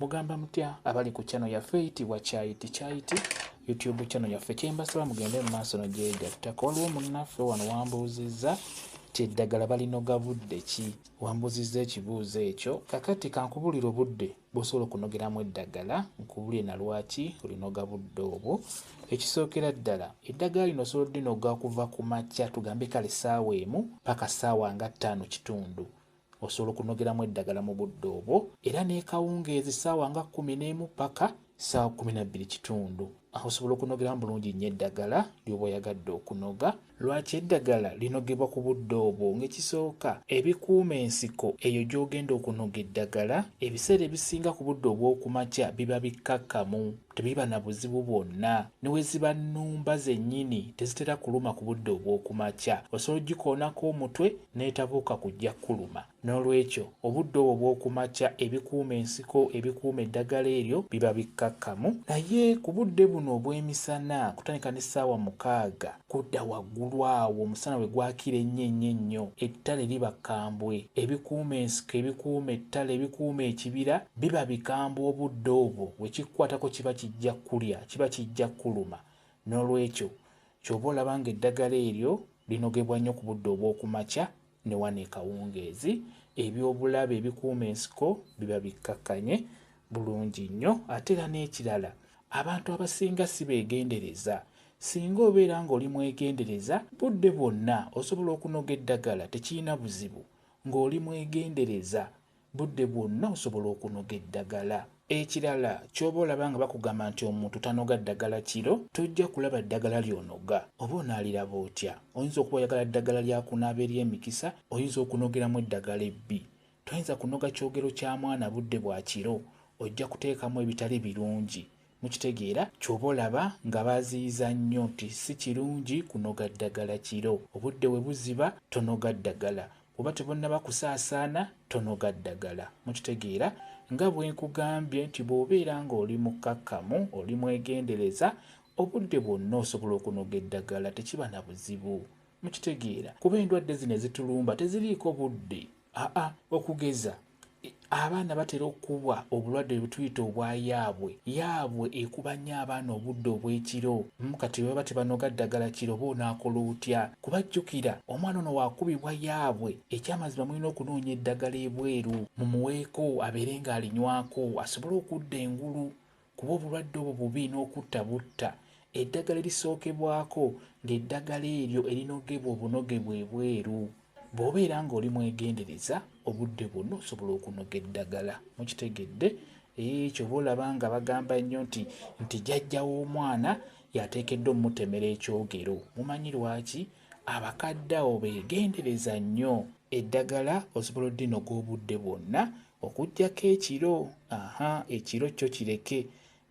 Mugamba mutya abali ku channel yaffe eyitibwa Kyayiti Kyayiti YouTube channel yaffe? Kyembasaba mugende mu maaso nogyegattako. Waliwo munnaffe wano wambuuzizza ti eddagala balinoga budde ki? Wambuuzizza ekibuuzo ekyo. Kakati kankubulire obudde bw'osobola okunogeramu eddagala, nkubulire na lwaki olinoga budde obwo. Ekisookera ddala, eddagala lino osobola oddinoga okuva ku makya, tugambe kale ssaawa 1 paka ssaawa nga 5:15. Osobola okunogeramu eddagala mu budde obwo, era n'ekawungeezi ssaawa nga 11 paka ssaawa 12:15 osobola okunogeramu bulungi nnyo eddagala ly'oba oyagadde okunoga. Lwaki eddagala linogebwa ku budde obwo? Ng'ekisooka, ebikuuma ensiko eyo gy'ogenda okunoga eddagala ebiseera ebisinga ku budde obw'okumakya biba bikkakkamu, tebiba na buzibu bwonna. Ne we ziba nnumba zennyini tezitera kuluma ku budde obw'okumakya, osobola ogikoonako omutwe n'etabuuka kujja kukuluma. N'olwekyo obudde obwo obw'okumakya ebikuuma ensiko, ebikuuma eddagala eryo biba bikkakkamu. Naye ku budde buno obw'emisana, kutandika ne ssaawa 6 kudda waggulu awo omusana we gwakira ennyo ennyo ennyo, ettale liba kkambwe. Ebikuuma ensiko, ebikuuma ettale, ebikuuma ekibira biba bikambwe obudde obwo, we kikukwatako kiba kijja kukulya, kiba kijja kukuluma. N'olwekyo ky'oba olaba ng'eddagala eryo linogebwa nnyo ku budde obw'okumakya ne wano ekawungeezi. Ebyobulabe ebikuuma ensiko biba bikkakkanye bulungi nnyo. Ate era n'ekirala, abantu abasinga si beegendereza. Singa obeera ng'oli mwegendereza, budde bwonna osobola okunoga eddagala, tekirina buzibu. Ng'oli mwegendereza, budde bwonna osobola okunoga eddagala. Ekirala ky'oba olaba nga bakugamba nti omuntu tanoga ddagala kiro, tojja kulaba ddagala ly'onoga. Oba onaaliraba otya? Oyinza okuba oyagala ddagala lya kunaaba ery'emikisa, oyinza okunogeramu eddagala ebbi. Toyinza kunoga kyogero kya mwana budde bwa kiro, ojja kuteekamu ebitali birungi. Mukitegeera? Ky'oba olaba nga baziyiza nnyo nti si kirungi kunoga ddagala kiro. Obudde we buziba tonoga ddagala, oba tebunnaba kusaasaana tonoga ddagala. Mukitegeera? Nga bwe nkugambye nti bw'obeera ng'oli mukkakkamu, oli mwegendereza, obudde bwonna osobola okunoga eddagala, tekiba na buzibu. Mukitegeera? Kuba endwadde zino ezitulumba teziriiko budde. Aa, okugeza abaana batera okukubwa obulwadde bwe tuyita obwa yaabwe. Yaabwe ekuba nnyo abaana obudde obw'ekiro. Kati bwe baba tebanoga ddagala kiro, oba onaakola otya? Kuba jjukira omwana ono waakubibwa yaabwe, ekyamazima mulina okunoonya eddagala ebweru mumuweeko abeere ng'alinywako asobole okudda engulu, kuba obulwadde obwo bubi n'okutta butta. Eddagala erisookebwako ng'eddagala eryo erinogebwa obunogebwa ebweru. Bw'obeera ng'oli mwegendereza, obudde bwonna osobola okunoga eddagala. Mukitegedde? Ky'oba olaba nga bagamba nnyo nti jjajja w'omwana y'ateekeddwa omutemera ekyogero. Mumanyi lwaki? Abakadde abo beegendereza nnyo. Eddagala osobola oddinoga obudde bwonna okuggyako ekiro. Aha, ekiro kyo kireke.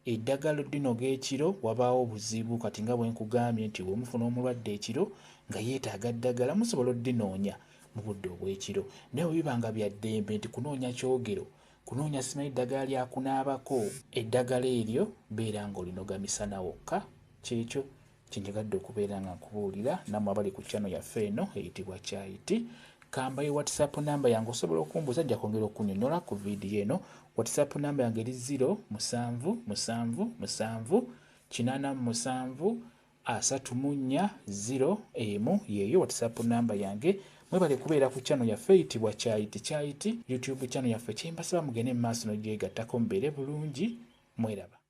Eddagala oddinoga ekiro wabaawo obuzibu. Kati nga bwe nkugambye nti bw'omufuna omulwadde ekiro nga yeetaaga ddagala, musobola oddinoonya mu budde obw'ekiro. Naye bwe biba nga bya ddembe nti kunoonya kyogero, kunoonya simanyi ddagala lya kunaabako, eddagala eryo beera ng'olinoga misana wokka. Kyekyo kye njagadde okubeera nga nkubuulira nammwe abali ku channel yaffe eno eyitibwa Kyayiti. Kambayo WhatsApp namba yange, osobola okumbuuza, nja kwongera okunnyonnyola ku vidiyo eno. WhatsApp namba yange eri 0 7 7 7 87 34 0 1, yeeyo WhatsApp namba yange. Mwebale kubeera ku channel yaffe eyitibwa Kyayiti Kyayiti YouTube channel yaffe. Kyembasaba mugende mu maaso n'ogyegattako, mubeere bulungi, mweraba.